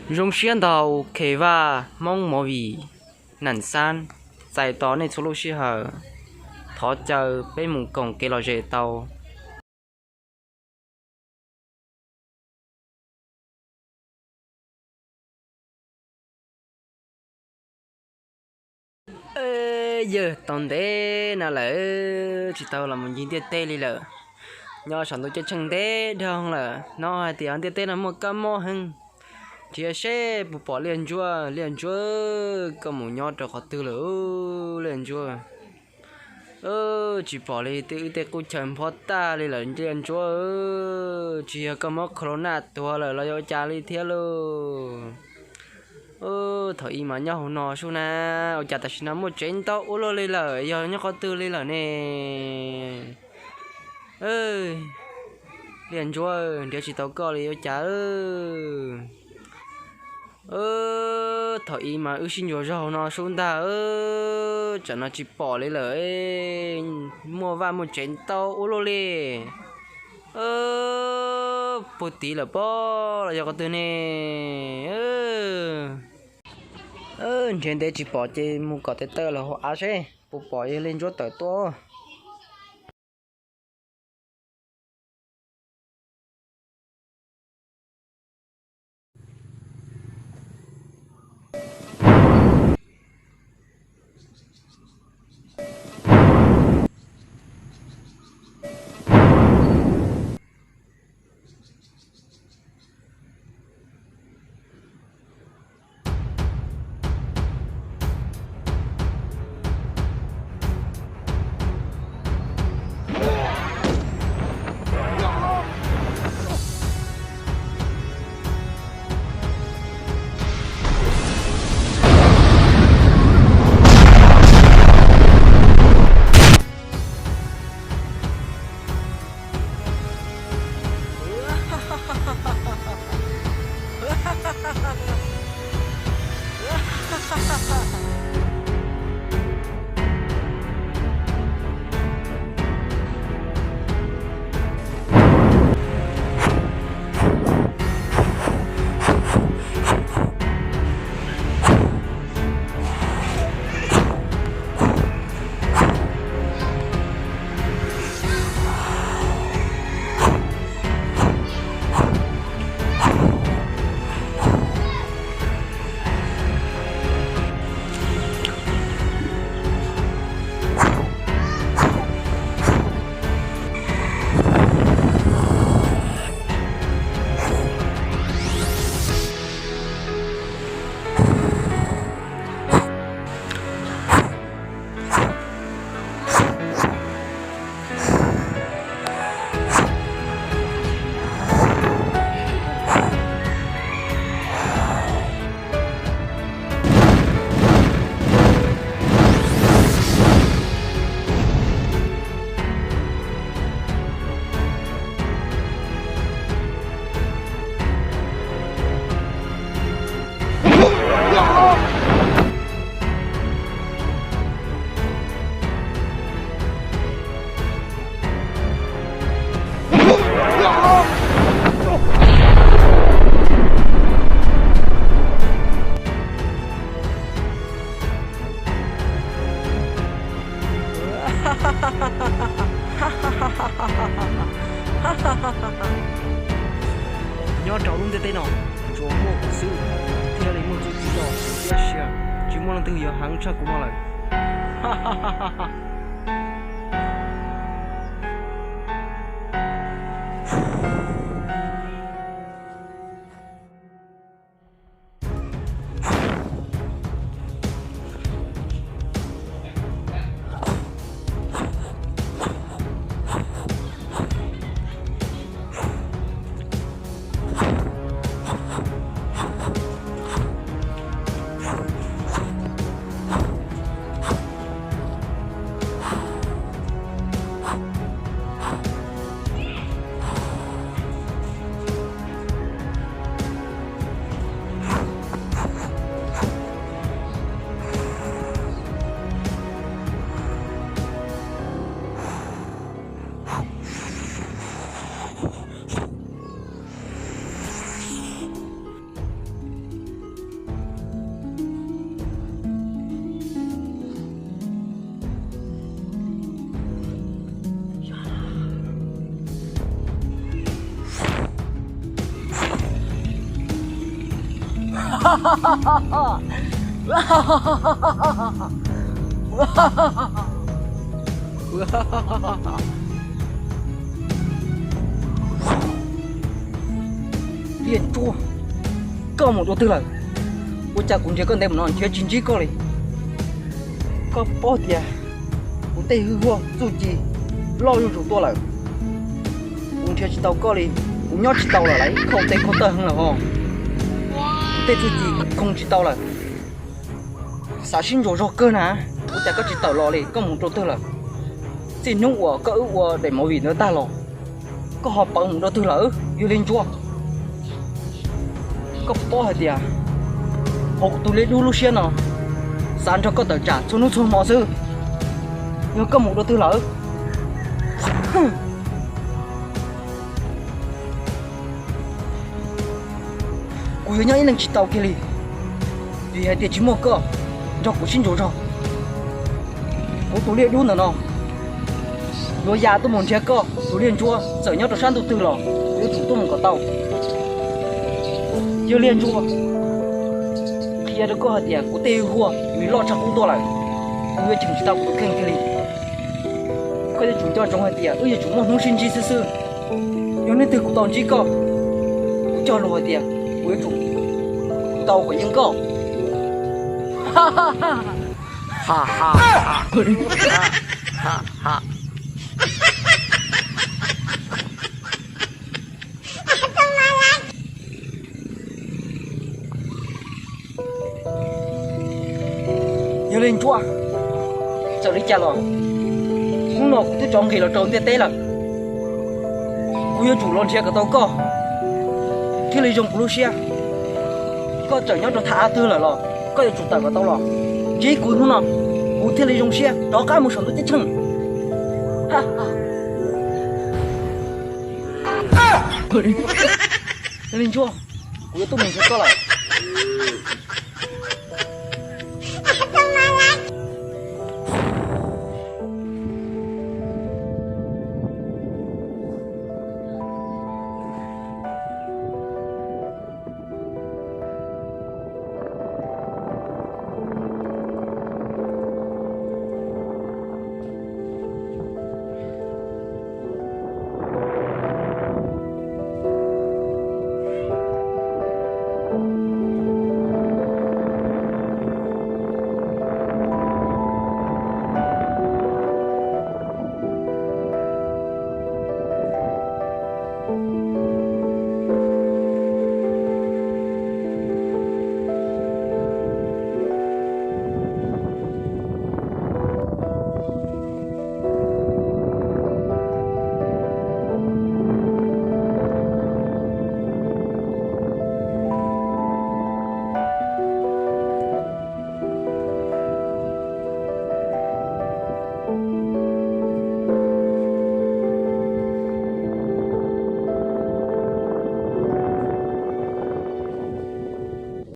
Zoo siab ntau, Khev Vaj Hmoob Movie Nam Xab txais tos nej txhua lub sij hawm. Thov caw peb mus koom kev lom zem tau. Yawg, tau ntev no lawm tsis tau los mus ncig ntiaj teb li lawm. Nyob saum ntuj ceeb tsheej ntev dhau lawm, hnov hais tias ntiaj teb no muaj kab mob heev. Nrhiav seb puas pom Liaj Ntsuab. Liaj Ntsuab, koj mus nyob rau qhov twg lawm Liaj Ntsuab? Tsis pom li, wb tej qub chaw nphob tag li lawm Liaj Ntsuab. Tsis yog koj mob corona tuag lawm los yog ua cas li thiab lauj? Thaum ub mas nyob hauv no sub na, ua cas tam sim no muaj tsev ntau ua luaj li lawm, yog nyob qhov twg li lawm ne? Liaj Ntsuab, nrhiav tsis tau koj li ua cas? Thaum ub mas wb sib ntsuas zog hauv no sub ntag, tsam no tsis pom li lawm. Muaj vaj muaj tsev ntau ua luaj li. Puag tid lawm pob los yog qhov twg ne? Nrhiav ntev tsis pom ces mus kom tes taw los hauv av seb puas pom Liaj Ntsuab tawm tuaj. Nyob rau lub ntiaj teb no, tsuas muaj kuv xwb thiaj li muaj txuj ci loj thiab siab, tsis muaj leej twg yuav heev tshaj kuv no lawm. Liaj Ntsuab, koj mus dua twg lawm? Ua cas kuv nrhiav koj ntev mus no nrhiav tsis ntsib koj li? Koj paub tias kuv tej hwj huaj txuj ci loj zuj zus tuaj lawm, kuv nrhiav tsis tau koj li. Kuv nyob tsis tau lawm, lawv khaum tes khaum taw heev lawm hos. Tej txuj ci khoo tsis tau lawm. Xav sib ntsuas zog kawg na, ua cas koj tsis tawm los li? Koj mus rau twg lawm? Txij hnub uas koj wb ua daim movie ntawd tag los, koj ho pawv mus dua twg lawm, yog Liaj Ntsuab? Koj paub hais tias hauv kuv tus Liaj Dub lub siab no xav nrog koj tawm tsam txhua hnub txhua hmo xwb. Yog koj mus dua twg lawm? Kuv yuav nyob ib leeg tsis tau kiag li, vim hais tias tsis muaj koj nrog kuv sib ntsuas zog. Kuv tus Liaj Dub ntawm no yuav ya tuaj mus nrhiav koj tus Liaj Ntsuab txawm nyob rau sab ntuj twg los kuv yuav tsum tuaj mus kom tau. Yog Liaj Ntsuab, qhia rau koj hais tias kuv tej hwj huaj nws loj tshaj qub tuaj lawm, kuv yuav cheem tsis tau kuv tus kheej kiag li. Koj yuav tsum nco ntsoov hais tias wb yuav tsum muaj hnub sib ntsib xwb xwb. Yog hnub twg kuv tau ntsib koj, kuv cog lus hais tias kuv yuav tsum tau kom yeej koj. Yog li Ntsuab, txawm li cas los hnub no kuv twb rov nqis los rau ntiaj teb lawm. Kuv yuav tsum los nrhiav kom tau koj thiaj li zoo kuv lub siab. Koj txawm nyob rau thaj av twg lawm los koj yuav tsum tawm kom tau los ntsib kuv hnub no, kuv thiaj li zoo siab rov qab mus saum ntuj ceeb tsheej. Yog li Ntsuab, kuv yuav tuaj mus nrhiav koj lawm.